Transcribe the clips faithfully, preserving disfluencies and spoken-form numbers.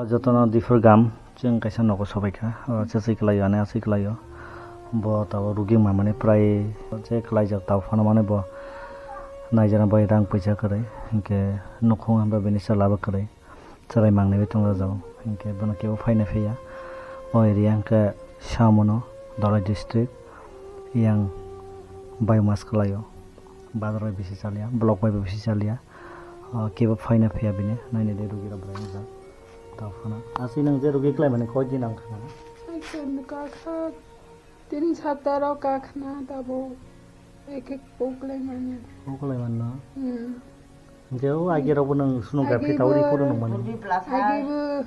Jotono difir gam, chwng kaisa nogo sobaikha, o chachwi kwlaio, ani achwi kwlaio. Bo tabuk rugi mamani prai je kwlaijak, tabuk phano mane bo naijana bai rang puisa kwrwi, hinkhe nukhung hwnba bini chwla bo kwrwi, chwrai mangnai bai tongjak, hinkhe bono kebo phaina phiya. O area hinkhe Samono, Dhalai district, yang bai mas kwlaio, bazar bai bisi chalia, block bai bisi chalia. O kebo phaina phiya bini, naina de rugi rok bwrwi wngkha. Tao phano. Aswk nwng je rugi kwlai mani koi din nang khna? Ekdom kakha, tin sapta rok kakhna tabo. Ek ek pok lai mani. Pok lai manno? Hmm. Hinkhe o agi rok bo nwng sonography tei abo report rok nang mani. Agi bo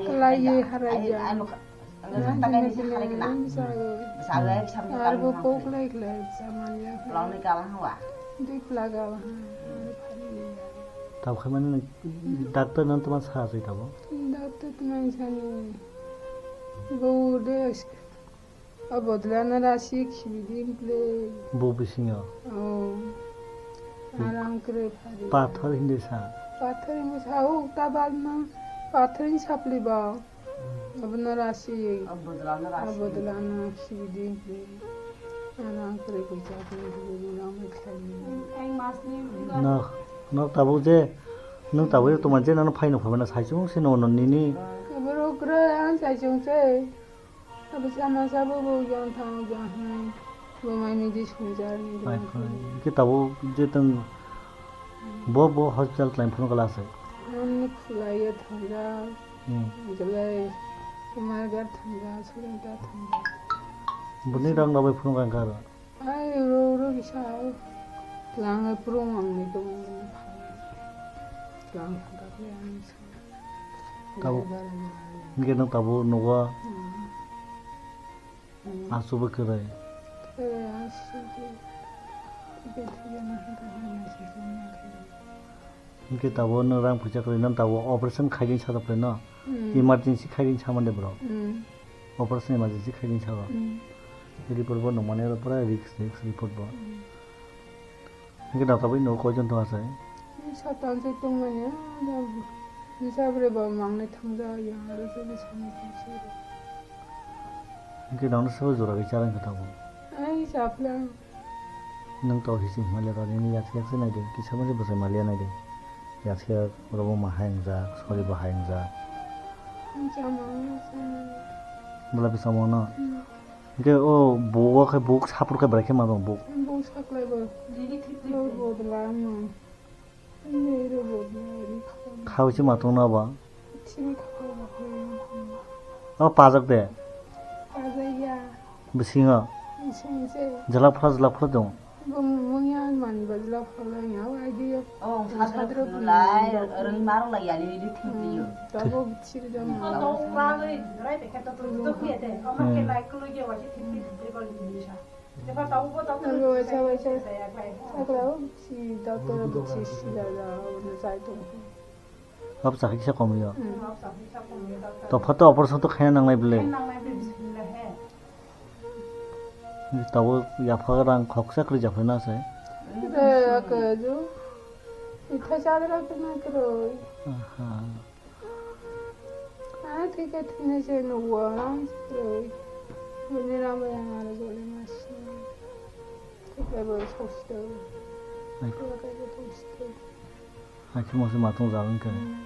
kwlai ye harai ya. Arbo pok lai lai chamanya. Dui plaga. Tabo khe mani doctor no tamo sa se tabo. Doctor tamo sani. Bo de abodla na rasi khibidi ple. Bo bisingo. Oh. Arang kre phari. Pathor hindi sa. Pathor hindi sa, o tabal ma. Pathor hindi sapli ba. Abono rasi, abodolano rasi. Abodolano sibidi, ano ang kwrwi koi chakri, rang bai khlai. Nok, nok tabuk je, nwng tabuk je tongma je nang phaino phaimano saichung se nono nini. Borok kwrwi ang saichung se. Abo sama sabo bo yang thang yang hai. Bo mai midi sungjar ni. Bai phai. Khe tabuk je tong bo bo hospital tlaim phano kala se. Ani khulaiya thangja. Hmm. Belai Kumargar thangja, Surita thangja. Bini rang labai phunuk ang karo. Ai, ro, ro, bisa, ai. Lang, ai, purung ang ni tong, tong, tong, tong, tong, tong, tabo, tong, tong, tong, hinkhe nwng tabo nugo. Hmm. Asu bo kwrwi. Kwrwi asu bo. Bethai ya na hwnkha hwnkha naising tongma khe. Hinkhe tabuk nwng rang puisa kwrwi nang tabuk operation khaiding sajak le no? Hmm. Emergency khaiding samani borok. Hmm. Operation emergency khaiding sago. Hmm. Report bo nukmani oro pura risk, risk report bo. Hmm. Hinkhe doctor bai nugo koijon tong asai? Satan se tongmani, ah, jabri ba mangnai thangja ya, aro jabri samani thangsi. Hinkhe nangno sabo jora bai charang khe tabuk. Ai, chaplang. Nwng to hising hwnle rw nini yaksi yaksi naidi, kisa mani bwsai maliya naidi. Yaksi yak robo ma hai wngjak, sori bo hai wngjak. Ang chamang, ang chamang. Bwlai bwsamo no? Hmm. Hinkhe o bugo khe buk sapur khe bwrai khe ma tong buk. Buk saklai bo. Buk bo bwlai ang. Khauchi ma tongna ba? O pajak de? Bisingo? Jela phra jela phra dong? Abo chakha kisa komwi o. Hmm. To photo operation to khaina nangnai bwle. Tabuk yapha rang khoksa kwrwi japhaina se. Re, ake ju. Itha chadra kena kwrwi. Aha. Ah, thik khe thiknai se nugo, ang se kwrwi. Bini rang bai ang aro jole ma sini. Thik khe bo soksto. Ai. Thik khe bo soksto. Hakhe mose ma tong jago wngkha. Hmm.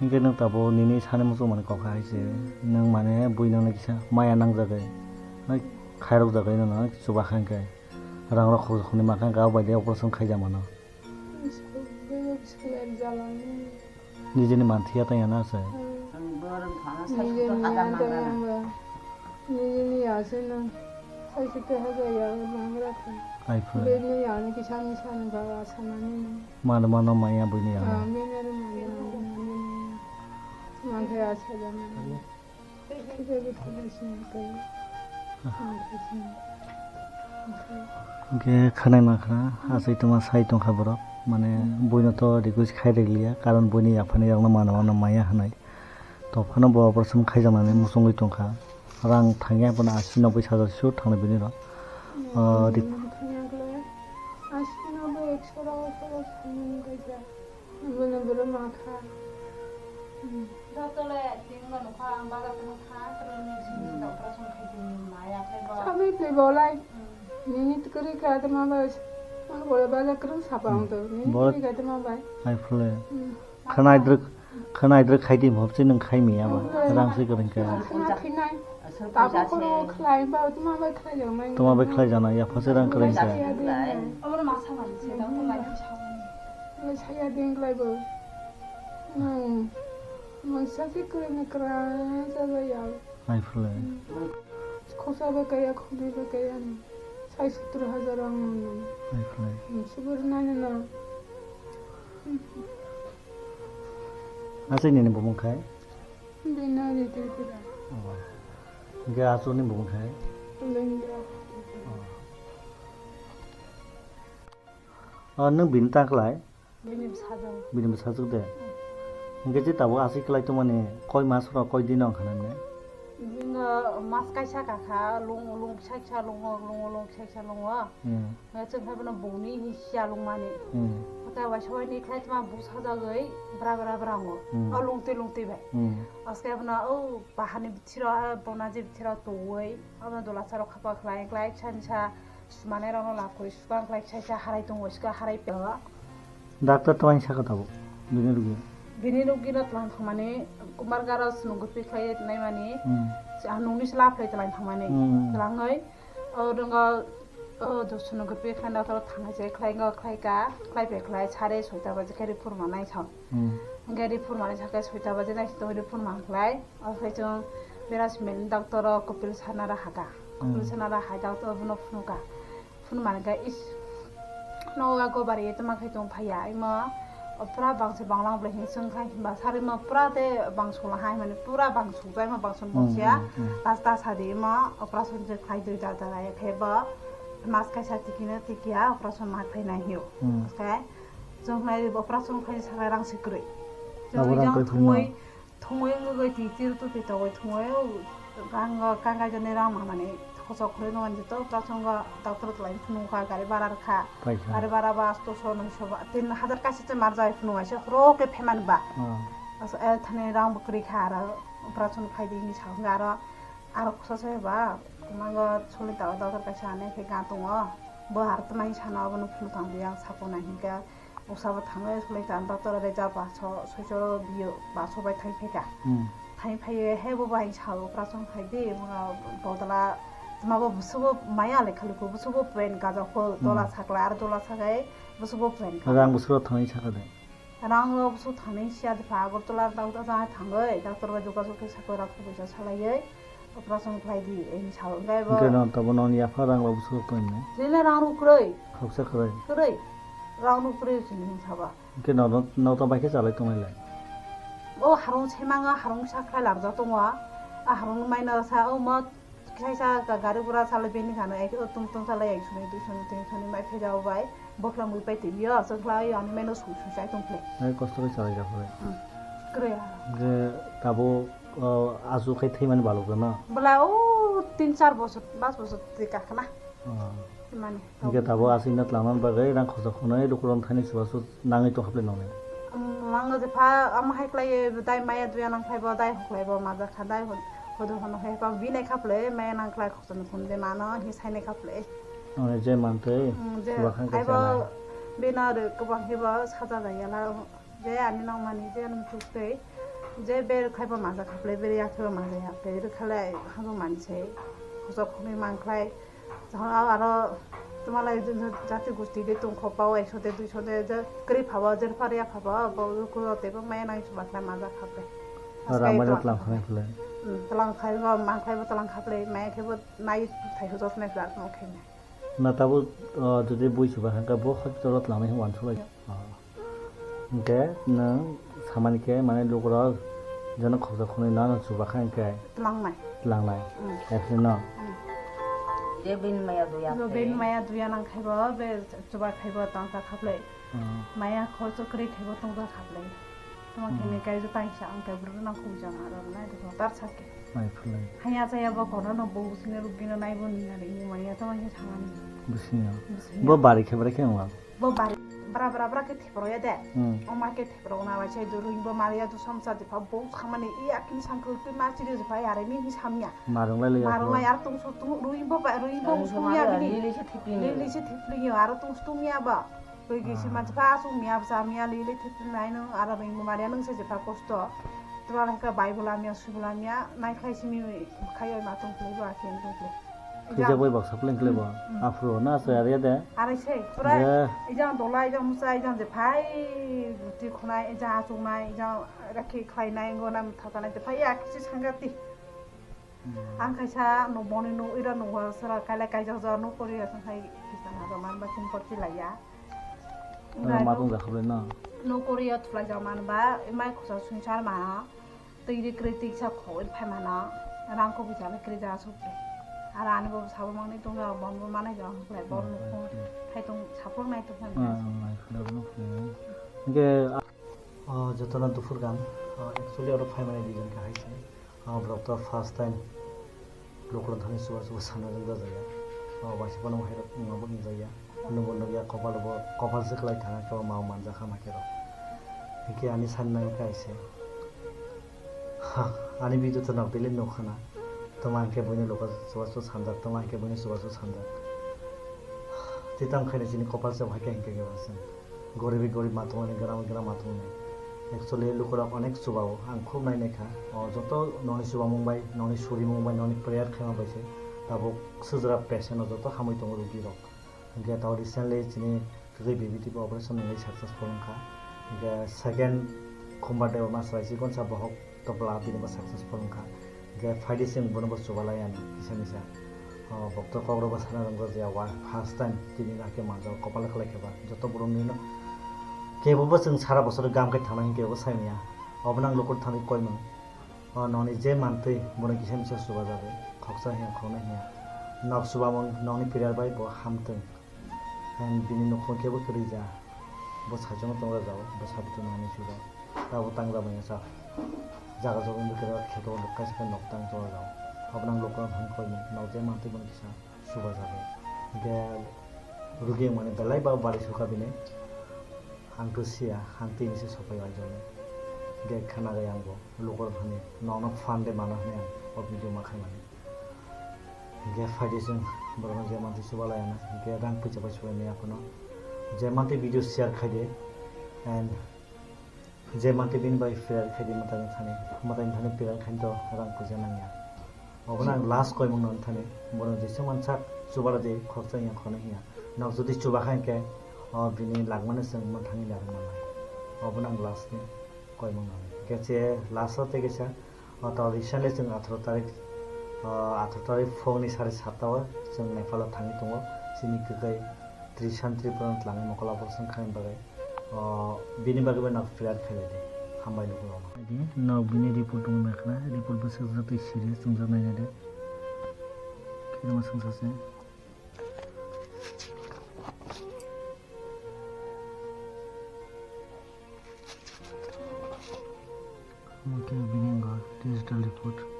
Hinkhe nwng tabuk nini sani muchung mani kok hai se. Hmm. Nwng mane bui nangni kisa maya nangjagwi. Hai khairok jagwi nwng chuba kha hinkhe. Rang rok khoksa khoknwi mankha hinkhe abo bai de operation khaijak mano. Nijeni manthiya tanya na se. Nijeni manthiya tanya. Nijeni ya se no. Sai se te haja ya mangra kha. Ai phu. Bini ya ni kisa ni san ba sa mani no. Mano mano maya bini ya. Ah, bini ya mano mano. Manthiya sa ba mani. Hwnkhe khwnai mankha, achai tongma sai tongkha borok, mane buino to request khai rwliya, karon buini yaphani rokno mano mano maya hwnwi. To phano bo operation khaijaknani muchungwi tongkha, rang thangya bono asi noboi hajar sure thangnai bini rok. O, ri- Rwma kha. Hmm. Jotole tingno nukha ang baga tongkha, kwrwngni simi Hmm. operation khaitini maya khe bo. Sabai twi bolai. Hmm. Nini kwrwi kha tama bai. Ma bolai baga kwrwng sapa Hmm. ang to. Nini Bolai kwrwi kha tama bai. Ai phule. Hmm. Khwnaidrwk, khwnaidrwk khaidi mopsi nwng khaimi abo. Hmm. Rang se kwrwng kha. Khwna khinai. Tabo khoro khlai ba tama bai khlai jang nai. Tama bai khlai jana ya phase rang kwrwng kha. Saya ding. Omo ma sa man se dang to lai sa. Saya ding lai bo. Nang, nang sasi kwrwini kwrwng chajakya. Ai phule. Khorsa bai kaya, khornwi bai kaya ni. Sai sottor hajar rang mano. Ai phule. Hmm, subur nai na. Asai nini bumung khai? Bina di di di da. Oh. Ge asu ni bumung khai? Lengga. Oh. Oh, nang bini tang klai? Bini bwsajwk. Bini bwsajwk de. Hwnkhe je tabuk aswk kwlai tongmani koi mas rok koi din wng kha nang ne? Bini mas kaisa kakha lung lung kisa kisa lungo, lungo lung kisa kisa lungo. Hmm. Hwnkhe chwng khe bono bongni hinsi chalung mani. Hmm. Hwnkhe waisa waini khlai tongma bwsajagwi bra bra bra wngo. Hmm. O lungtwi lungtwi bai. Hmm. Aske bono o bahani bithiro, bona je bithiro tongwi, obo dola charok khapa khlai, khlai kisa misa. Sumanai rokno lab kwrwi swkang khlai kisa kisa harai tongo, swkang harai pelo. Doctor twmani saka tabuk bini rugi? Bini rugino twlang thangmani, Kumar Garos no gurpi khlai naimani, Hmm. ah, nungni sla phlai twlang thangmani. Hmm. Twlangwi, o rwngo, o Joshua no gurpi khlai doctor thangnai se khlai go khlai ka, khlai pe khlai sare soita baje khe report manai thang. Hmm. Hwnkhe report manai sakhe soita baje nai sitong report man khlai. Okhai chwng bera simil doctor o Kopil Sana ra haka. Kopil Hmm. Sana ra hai doctor bono phunu ka. Phunu man khe is no ga go bari tama khai tong phaiya. Imo pura bangse banglang bole hin sung khai hinba sari mo pura te bangsu la hai mane pura bangsu jai mo bangsu Hmm, mokya. Hmm, hmm. Tas tas hadi imo operation je khai dui da da ya khe bo mas kaisa tikina tikia operation ma khai nai hiyo. Hmm. Okhai Chwng nai bo operation khai sakha rang se kwrwi. Abo rang Chwng kwrwi thumwi, phunukma. Thumwi wngwi twi tir tu pito wai thumwi gang gang kai jani rang ma mani khosok khwrwi no ani to operation ga doctor tlai phunukha gari bara rwkha. Paikha. Gari bara ba asto so nung so ba tin hajar kaisa se mar jai phunuk aisa khoro ke pheman ba. Hmm. Asa e thani rang bo kwrwi kha aro operation khai di ni sa aro aro khosa se ba mango soli ta doctor kaisa ane khe ga tongo bo har tmai sana obo no phunuk tang di ang sako nai hinkhe. Usa bo thangwi sulai ta doctor bai ja ba so soichoro biyo ba so bai thai phaika. Hmm. Thai phaiye he bo bai sa operation khai di, mga bodla tma bo busubo maya le khali ko busubo pen gaja khol Hmm. dola sakla ar dola sagai busubo pen ka. Rang busuro thangwi saka de. Rang ro busu thangwi sia de pha Agartala doctor ja thangwi doctor bai jogajog khe sakoi rak phaisa salaiwi. Operation khlai di, eh, sao, hwnkhe bo Hwnkhe no tabo noni yapha rang rok bwswk tongmani? Chini rang rok kwrwi. Khoroksa kwrwi? Kwrwi. Rang rok kwrwi chini saba. Hwnkhe no, no, no to bai khe chalai tongnai lai? O harung semang, harung sa khlai larjak tongo. A harung mai no sa, o mo kisa kisa ga-, gari gura chalai bini kano, ek, o tum tum chalai ek soni, dui soni, tin soni mai phejao bai. Boklam bai pai tibio, so khlai ani mai no sui sui chai tong khlai. Ai kosto khe chalai jak khlai. Hmm. Kwrwi. Hwnkhe tabo O, asu khai thwimani balok rwno? Bwla o tin char bosor, pas bosor twi kakhna. Oh. Thwimani. Hwnkhe tabo aswino twlangna bagwi rang khorsa khwnwi lukurok thani chubachu nangwi tongkha bwle nokni? Um, ang je pha, am hai khlai dai maya duya nang khlai bo, dai hok khlai bo, maja kha dai hod-, hodo hono hai pa bini kha bwle maya nang khlai khorsa ni phone je mano hi sai nai kha bwle. Oh, je mantwi, um, je chuba kha khe ai bo chanai. Bini aro kwbang khe bo saja jai ya la. Je ani nokmani je ani muchuk tei je ber khai bo maja khaplai, ber yak khai bo maja khaplai, ber khalai habo manse khosok khonwi man khlai. Jahon aro twmalai jati gosti de tongkho pao ekso de duiso de je kwrwi phabo, jer phar ya phabo, bo kuro tebo maya nang chuba khlai maja khaplai. Rang bai tlang khlai khlai. Hmm, tlang khai bo man khlai bo tlang khaplai, maya khai bo nai thai hojot nai khlai tong khaina. Na tabuk, o, jodi bui chuba kha, bo hospital o tlangnai hwnwi uansuk lai. O. Hwnkhe nwng samani khe, mane, lukurok jeno khoroksa khwnwi no, no chuba kha hwnkhe tlangnai. Tlangnai. Mm. Ekhe no. Mm. Je bini maya duya. Jo bini maya duya nang khai bo, be chuba khai bo tongsa khaplai. Mm. Maya khoroksa kwrwi khai bo tongsa khaplai. Tamo khe Mm. ni kai jo taisa ang kai bwrwi nang khum jang aro nai de tar sak. Nai phulai. Haya chaya bo kono no bo sini rugino nai bo ni nari ni maya tamo khe samani. Bisingyo. Bisingyo. Bo bari khe bari khe wng. Bo bari. Bra bra bra khe thepro ya de. Hmm. O ma khe thepro na wa chai do ruing bo mari ya do samsa de pha bo khamani i akini samkhe twi ma chiri de pha yare mi hi samya. Marung lai lai ya. Marung lai ar tung su tung ruing bo ba ruing bo sung ya bini. Lili se thipli. Lili se thipli yo aro tung su tung ya ba. Koi kisi manchipha aswk miya bwsa miya lili thwpli nai nwng aro ring bwmariya nwng se jepha kosto. Twla hwnkhe bai bwla miya swi bwla miya nai khlai simi khai oi ma tong khlai bo akhe wngkhe. Khijak bai baksa pleng khlai bo. Hmm, hmm. Aphuru na aswk ariya de. Arai se pura. Ijang dola ijang musa ijang jephai twi khonai ijang achuknai ijang rakhi khlainai wngkha na thata nai jephai ya kisi sangati. Hmm. Ang kaisa no boni no ira no wa sara kaila kaijak ja no kori ya sanghai kisa na do man ba kin korti la ya. Ah, ma tong jakha bai na. No kori ya thulai ja man ba mai khosa sungsar ma. Twi ri kri twi sa kho phai ma na. Rang ko bija le kri ja su. Ara ani bo sabo mangni tong ja bon bo manai ja hok lai bor no kho. Hmm. Khai tong sapor nai tong phai ma. Ah, nai khna no. Ge, ah, jotono duphur gan, ah, actually oro phai mani reason kahai se. Ah, borok to first time lukurok thani chuba chuba sana jang jajaya. Ah, waisa phano hai rok wngma bo wngjakya. Nwngbo nukya kopal bo, kopal se kwlai thangkhe bo ma manjakha ma khe rok. Hinkhe ani sanna wngkha hai se. Ha, ani video to nok daily nukha na. Tamo hinkhe buino lukurok chuba chuba sanjak, tamo hinkhe buino chuba chuba sanjak. Tei tamo khaina chini kopal se bo hai khe hinkhe khe bo chwng. Goribi gorib ma tongmani, gwnangbi gwnang ma tongmani. Actually, lukurok onek chubao, ang khub nainai kha. O joto nokni chubamung bai, nokni surimung bai, nokni prayer khaima bai se tabuk sujra patient o joto hamwi tongo rugirok. Hinkhe tao recently chini kwrwi B B T P operation wngwi successful wngkha. Hinkhe second khumbar de ma swlai si gonsa bohok. Topla bini bo successful wngkha. Hinkhe phaidi chwng bono bo chubalai ani kisa misa. O, bokto kokrok bo sana rwngkha je wa first time tini hakhe manjak kopal khlai khe ba joto borok nino kebo bo chwng sara bosor gam khe thangna hinkhe bo sai manya. Obo nang lukur thangwi koimung. O, noni je mantwi bono kisa misa chubajago. Khoksa hiya khoknwi hiya. Nok chubamung nokni prayer bai bo hamtwng. Ang bini nukhung kebo kwrwi ja. Bo saichung tongo jao, bo sabitu nangni suda. Tabo tang jabo ya sa. Jaga jogo ni kira kheto kaisa khe nok tang tongo jao. Abo nang lokro thang koi ni, nok je mantwi bono kisa suba jabe. Ge rugi mane belai ba bari suka bini. Ang to siya, ang tini se sopai wai jone. Ge khana ga yang bo, lokro thani, nok no fan de mana hne ang, o video ma khai mani. Hinkhe phaidi chwng borokno je mantwi chubalai ano, hinkhe rang puisa bai chubalai maya phano. Je mantwi video share khaidi, and je mantwi bini bai prayer khaidi mwtai thani, mwtai thani prayer khaidi to rang puisa nangya. Obono ang last koimung nang thani, bono jesa mansak chubala de khoroksa ya khono hiya. Nok jodi chuba kha hinkhe, o bini lagmano chwng mwthangwi narwk manai. Obono ang last ni koimung nang. Hinkhe che last o tei kisa, O to recently chwng atharo tarik, o atharo tarik phongni sari satta o chwng Nepal o thangwi tongo. Chini kwkhai Trishan Tripura no twlangwi mokol operation khaina bagwi. O bini bagwi bo nok prayer khailai di. Hambai nukhung rok no. Di nok bini report tongo mekhna, report bwswk jotoi serious chwng jak naina di. Kheno swngsa se. Omo khe bini wngkha digital report.